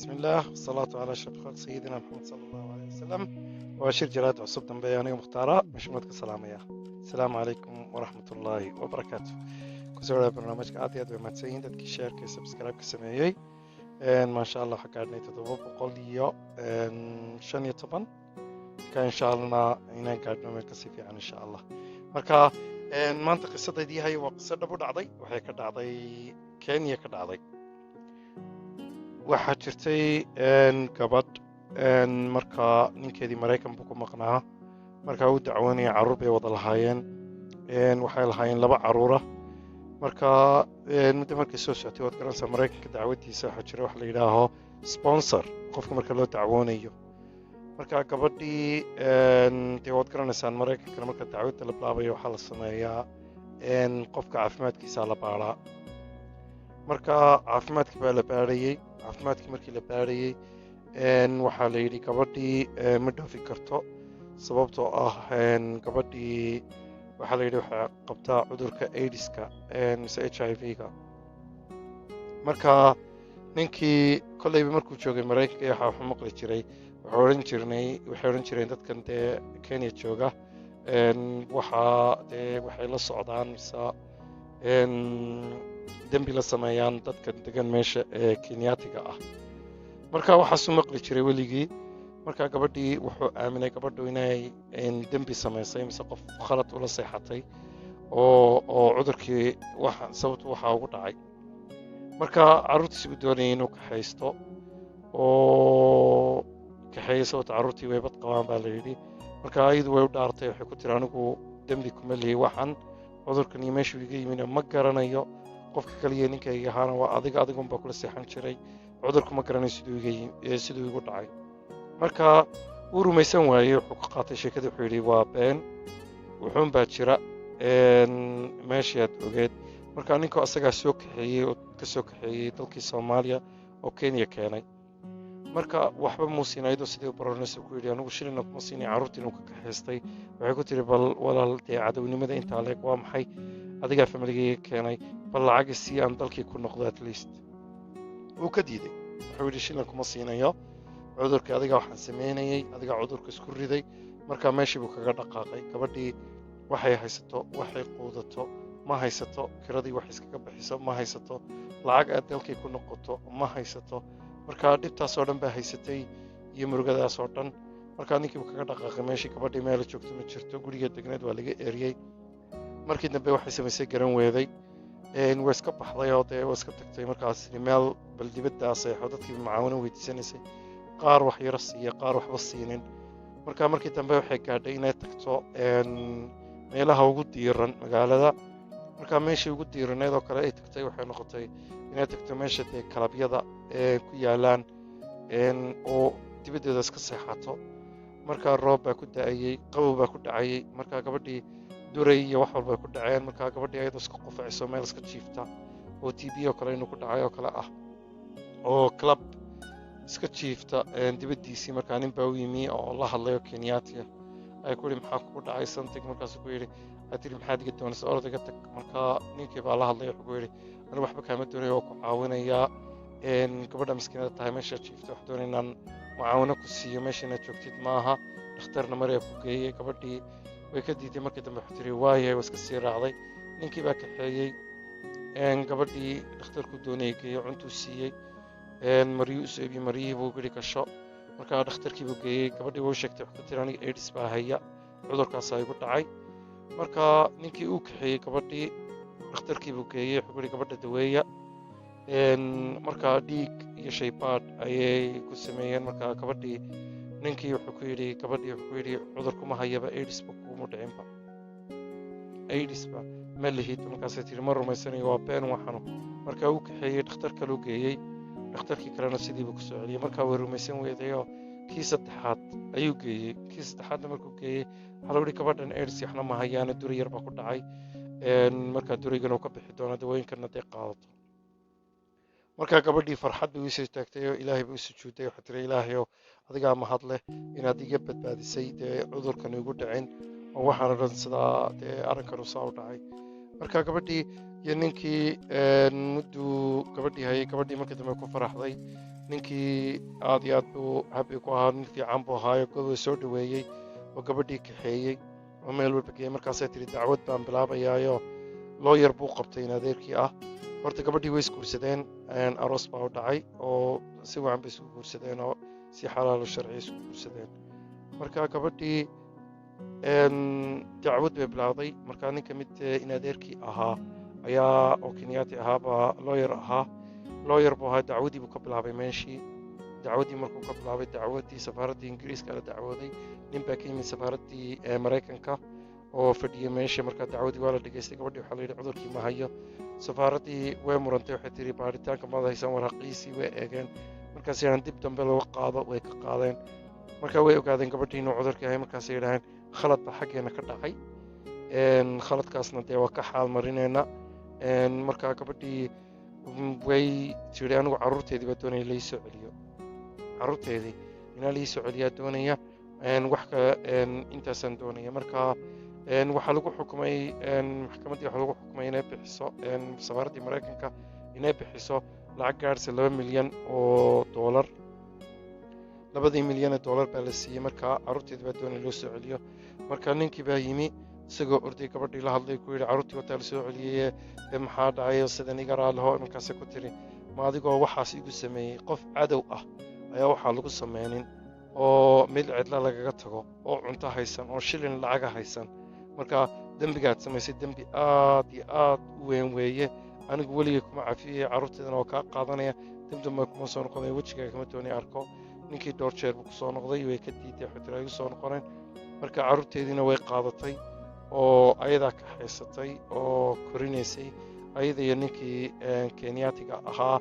Bismillaah, wasalaatu calaa ashraf khalq, sayidina Maxamed sala Allahu alayh wasalam. Waa shir jaraad cusub dambe. Aniga Mukhtaara maxamed ka salaamaya. Asalaamu calaykum waraxmat ullaahi wabarakaatu. Kusoo dhawaada barnaamijka. Aad iyo aad way mahadsan yihiin dadkii share-ka iyo subscribe ka sameeyey. Maasha Allah, waxaa gaadhnay 715. Marka insha Allahna inaan gaadhno meel kasii fiican insha Allah. Marka maanta qisadaydii hayo waa qiso dhab u dhacday. Waxay ka dhacday Kenya ka dhacday. Waxaa jirtay gabadh. Markaa ninkeedii Maraykan buu ku maqnaa. Markaa uu dacwoonaya, carruur bay wada lahaayeen. Waxay lahaayeen laba carruura. Marka muddo markay soo socotay, waad garanaysaa Maraykanka dacwadiisa, waxaa jira wax la yidhaaho sponsor qofka marka loo dacwoonayo. Marka gabadhii dee waad garanaysaan, Maraykankana marka dacwadda la bilaabayo waxaa la sameeyaa qofka caafimaadkiisa la baadhaa. Marka caafimaadkii baa la baadhayey. Caafimaadkii markii la baadhayey, waxaa la yidhi gabadhii ma dhoofi karto, sababtoo ah gabadhii waxaa la yidhi waxay qabtaa cudurka AIDS-ka mise HIV-ga. Marka ninkii kolleyba markuu joogay Maraykanka iyo waxaa waxu maqli jiray, wuxuu odhan jirnay, waxay odhan jireen dadkan dee Kenya jooga waxaa dee waxay la socdaan mise dembi la sameeyaan dadkan degan meesha ee Kenyaatiga ah. Marka waxaasuu maqli jiray weligii. Marka gabadhii wuxuu aaminay gabadhu inay dembi samaysay mise qof khalad ula seexatay oo cudurkii waxa sababtu waxaa ugu dhacay. Marka carruurtiisi buu doonayay inuu kaxaysto oo kaxeeyey, sababta carruurtii way bad qabaan baa la yidhi. Marka ayadu way u dhaartay. Waxay ku tiri, "Anigu dembi kuma lihi waxan, cudurkan iyo meeshuu iga yimina ma garanayo. Qofka kaliya ninkayga ahaana waa adiga, adigun baa kula seexan jiray. Cudurku ma garanayo siduu igu dhacay." Marka wuu rumaysan waayey. Wuxuu ka qaatay sheekadii, wuxuu yidhi waa been, wuxuun baa jira meeshii aad ogeed. Marka ninkoo asagaa soo kaxeeyey oo ka soo kaxeeyey dalkii Soomaaliya oo Kenya keenay. Marka waxba muu siin. Ayadoo sidii baronaysa ku yidhi, "Anigu shilina kuma siinay," carruurtii inuu ka kaxaystay. Waxay ku tiri, "Bal walaal, dee cadownimada intaa leeg waa maxay? Adigaa familigayga keenay, bal lacag sii aan dalkii ku noqdo at least." Wuu ka diiday. Wuxuu yidhi, "Shilin kuma siinayo. Cudurkii adigaa waxaan sameynayay, adigaa cudurka isku riday." Marka meeshii buu kaga dhaqaaqay. Gabadhii waxay haysato, waxay quudato ma haysato, kiradii wax iskaga bixiso ma haysato, lacag aad dalkii ku noqoto ma haysato. Marka dhibtaas oo dhan baa haysatay iyo murugadaas oo dhan. Markaa ninkii buu kaga dhaqaaqay meeshii. Gabadhii meela joogto ma jirto. Guriga degneed waa laga eriyey. Markii dambe waxay samaysay garan weeday. Way iska baxday oo dee way iska tagtay. Markaas meel bal dibaddaa seexo. Dadkii macaawino weydiisanaysay, qaar wax yaro siiya, qaar waxba siinin. Marka markii dambe waxay gaadhay inay tagto meelaha ugu diiran magaalada. Marka meeshii ugu diiraneed oo kale ay tagtay, waxay noqotay inay tagto meesha dee club-yada ee ku yaalaan oo dibaddeeda iska seexato. Markaa roob baa ku da'ayey, qabow baa ku dhacayay. Markaa gabadhii duray iyo wax walba ay ku dhaceen. Markaa gabadhii ayadoo iska qufacayso, meel iska jiifta oo TB oo kale inuu ku dhacay oo kale ah oo club iska jiifta dibaddiisii. Markaa nin baa u yimi oo la hadlay oo Kenyaatiya ay ku yidhi, "Maxaa kugu dhacay?" Something. Markaasuu ku yidhi, ay tiri, "Maxaad iga doonaysa? Orod iga tag." Markaa ninkii baa la hadlay. Wuxuu ku yidhi, "Anigu waxba kaama doonayo, oo ku caawinayaa. Gabadha miskiinada tahay meesha jiifta, wax doonay inaan mucaawino ku siiyo. Meesha inaad joogtid maaha." Dhakhtarna maryaa ku geeyey. Gabadhii way ka diiday. Markii dambe waxay tiri, "Waayahay." Waa iska sii raacday. Ninkii baa kaxeeyey gabadhii, dhakhtarku doonayay geeyey, cuntuu siiyey, maryuu usoo iibiyey, maryihii buu yidhi gasho. Markaa dhakhtarkii buu geeyey. Gabadhii wuu sheegtay. Wax ku tiri, "Aniga AIDS baa haya, cudurkaasaa igu dhacay." Marka ninkii uu kaxeeyey gabadhii, dhakhtarkii buu geeyey. Wuxuu ku yidhi, "Gabadha daweeya." Markaa dhiig iyo shaybaadh ayay ku sameeyeen. Markaa gabadhii ninkii wuxuu ku yidhi, gabadhii wuxuu ku yidhi, "Cudurkuma hayaba, AIDS-ba kuma dhicinba, AIDS-ba ma lihid." Markaasay tiri, "Ma rumaysanayo, waa been waxanu." Markaa uu kaxeeyey, dhakhtar kaluu geeyey. Dhakhtarkii kalena sidiibuu kusoo celiyey. Markaa way rumaysan weydayoo kii saddexaad ayuu geeyey. Kii saddexaadna markuu geeyey, waxaa lagu yihi, "Gabadhan AIDS waxna ma hayaane, duri yar baa ku dhacay. Markaa durigana uu ka bixi doonaa dawooyinkan hadday qaadato." Markaa gabadhii farxad bay usoo istaagtay oo Ilaahay bay u sujuuday. Waxay tiri, "Ilaahayow, adigaa mahad leh inaad iga badbaadisay dee cudurkan igu dhicin oo waxaan o dhan sidaa dee arrinkan saa u dhacay." Marka gabadhii iyo ninkii mudduu gabadhii hayay. Gabadhii markii dambe ku faraxday. Ninkii aad iyo aad buu happy ku ahaa, nin fiican buu ahaayo, gobol soo dhoweeyey oo gabadhii kaxeeyey oo meel walba geeyey. Markaasay tiri, "Dacwad baan bilaabayaayo." Lawyer buu qabtay in adeerkii ah. Horta gabadhii way isguursadeen, aroos baa u dhacay oo si wacan bay isku guursadeen oo si xalaalo sharci isku guursadeen. Marka gabadhii dacwad bay bilaawday. Marka ninka mid in adeerkii ahaa ayaa oo Kenyaati ahaabaa lawyer ahaa, lawyer buu ahaa. Dacwadii buu ka bilaabay meeshii. Dacwaddii markuu ka bilaabay, dacwaddii safaaraddii Ingiriiska la dacwooday, nin baa ka yimid safaaraddii Maraykanka oo fadhiyay meesha. Markaa dacwadii waa la dhegaystay. Gabadhii waxaa la yidhi, "Cudurkii ma hayo." Safaaraddii way murantay, waxay tiri, "Baaritaanka maad haysan." Waraaqiisii way eegeen. Markaas yidhahan dib dambe looga qaado, way ka qaadeen. Marka way ogaadeen gabadhii inuu cudurkii hayo. Markaasay yidhaaheen, "Khalad baa xaggeena ka dhacay, khaladkaasna dee waa ka xaal marinayna." Markaa gabadhii way tiri, "Anigu carruurteedii baa doonaya lai soo celiyo, carruurteedii inaa lai soo celiyaa doonaya, wax kale intaasaan doonaya." Marka waxaa lagu xukumay maxkamaddii, waxaa lagu xukumay inay bixiso safaaraddii Maraykanka, inay bixiso lacag gaadhsa $2 milyan. 2-dii milyan ee dollar baa la siiyey. Marka carruurteedii baa doonaya loo soo celiyo. Marka ninkii baa yimi isagoo orday, gabadhii la hadlay, ku yidhi, "Carruurtii wataa la soo celiyeye, ee maxaa dhacay? Sidan iga raaliho." Markaasay ku tiri, "Ma adigoo waxaas igu sameeyey? Qof cadow ah ayaa waxaa lagu sameynin oo mid cidla lagaga tago oo cunto haysan oo shilin lacaga haysan. Marka dembigaad samaysay dembi aad iyo aad u weyn weeye. Anigu weligay kuma cafiyaya, carruurteedana waa kaa qaadanaya, dib dambe kuma soo noqonaya, wejigaaga kama doonaya arko." Ninkii dhowr jeer buu kusoo noqday, way ka diiday, waxay tiri, "Igu soo noqoneen." Marka carruurteediina way qaadatay oo ayadaa kaxaysatay oo korinaysay, ayada iyo ninkii Kenyaatiga ahaa.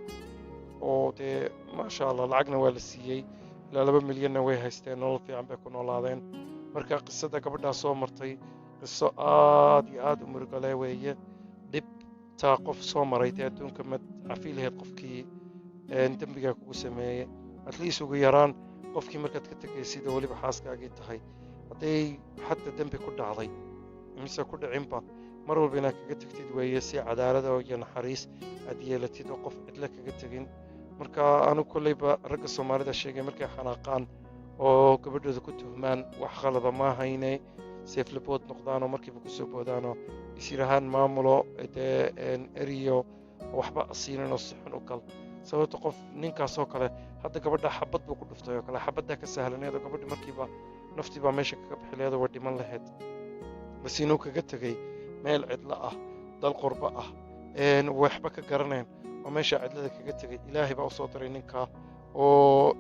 Oo dee maasha Allah, lacagna waa la siiyey, ilaa 2 milyanna way haysteen, nolol fiican bay ku noolaadeen. Marka qisada gabadhaa soo martay qiso aad iyo aad u murugale weeye. Dhibtaa qof soo maray dee adduunka ma cafi lahayd qofkii dembigaa kugu sameeyey? At least ugu yaraan qofkii markaad ka tegaysid oo weliba xaaskaagii tahay, hadday xataa dembi ku dhacday mise ku dhicinba, mar walba inaad kaga tegtid weeye si cadaalada iyo naxariis aad yeelatid oo qof cidla kaga tegin. Marka anigu kolleyba ragga Soomaalida sheegay, markay xanaaqaan oo gabadhooda ku tuhmaan wax khalada ma hayne, seeflabood noqdaan oo markiiba kusoo boodaan oo is yidhaahaan maamulo dee eriyo, waxba asiinin oo si xun u gal. Sababta qof ninkaasoo kale hadda gabadha xabad buu ku dhuftay oo kale, xabaddaa ka sahlaneed oo gabadhi markiiba naftii baa meesha kaga bixi laheed oo waa dhiman lahayd. Bas inuu kaga tegay meel cidlo ah, dal qurbo ah, waxba ka garanayn oo meesha cidlada kaga tegay. Ilaahay baa usoo diray ninkaa oo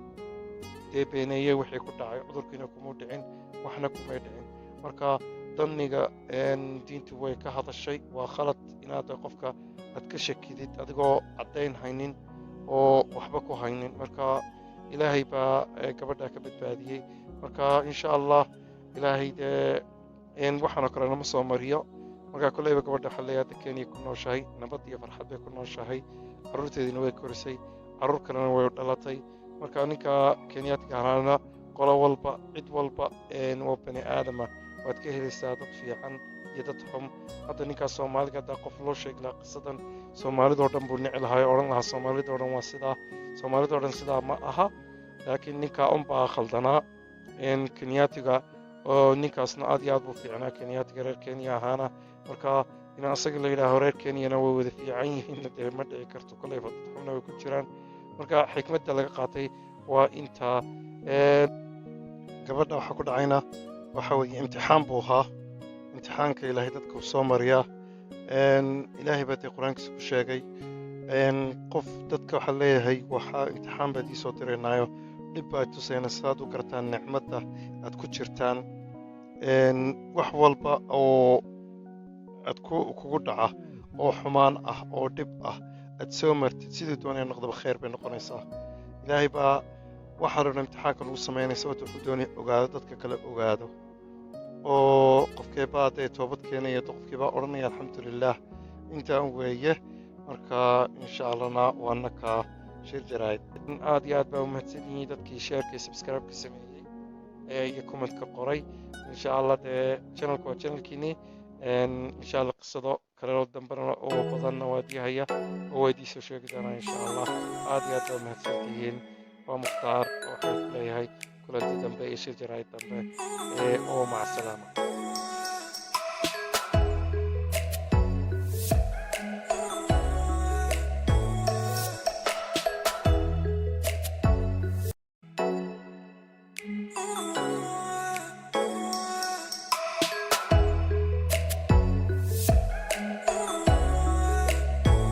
dee beeneeyey wixii ku dhacay. Cudurkiina kumuu dhicin, waxna kumay dhicin. Marka danniga diintu way ka hadashay. Waa khalad inaad qofka aad ka shakidid adigoo caddayn haynin oo waxba ku haynin. Marka Ilaahay baa gabadhaa ka badbaadiyey. Marka insha Allah Ilaahay dee waxaanoo kale nama soo mariyo. Marka kolleyba gabadha waxaa leeyahay, hadda Kenya ku nooshahay, nabad iyo farxad bay ku nooshahay, carruurteediina way korisay, carruur kalena way dhalatay. Marka ninka Kenyaatiga ahaana, qolo walba, cid walba waa bani aadama, waad ka helaysaa dad fiican iyo dad xun. Hadda ninkaas Soomaaliga haddaa qof loo sheegi lahaa qisadan, Soomaalidoo dhan buu nici lahaa oo odhan lahaa, "Soomaalidoo dhan waa sidaa." Soomaalidoo dhan sidaa ma aha, laakiin ninkaa unbaa khaldanaa. Kenyaatiga oo ninkaasna aad iyo aad buu fiicnaa, Kenyaatiga reer Kenya ahaana. Marka in asaga la yidhaaho reer Kenyana way wada fiican yihiin dee ma dhici karto, kolleyba dad xunna way ku jiraan. Marka xikmadda laga qaatay waa intaa. Gabadha waxaa ku dhacayna waxa weeye imtixaan buu ahaa. Imtixaanka Ilaahay dadka uu soo mariyaa. Ilaahay baa dee Qur-aankiisa ku sheegay qof dadka waxaa leeyahay, waxaa imtixaan baad iisoo diraynaayo, dhib baad tusayna sidaad u gartaan nicmadda aad ku jirtaan. Wax walba oo aad kugu dhaca oo xumaan ah oo dhib ah aad soo martid, sidii doonaya noqdaba, khayr bay noqonaysaa. Ilaahay baa waxaa dhan imtixaanka lagu samaynaya sababta wuxuu doonaya ogaado, dadka kale ogaado oo qofkeebaa dee toobad keenaya, qofkeebaa odhanaya alxamdulilaah. Intaan weeye. Marka insha Allahna waana kaa shir jaraa'id. Aad iyo aad baa umahadsan yihiin dadkii share-ka iyo subscribe-ka sameeyey iyo comment-ka qoray. Insha Allah dee channelka waa channelkiinii. Insha Allah qisado kale oo dambena oo badanna waa dihaya oo waa idiin soo sheegi doonaa insha Allah. Aad iyo aad baa umahadsantihiin. Waa Mukhtaar oo waxaan ku leeyahay kulanti dambe iyo shir jaraa'id dambe oo macsalaama.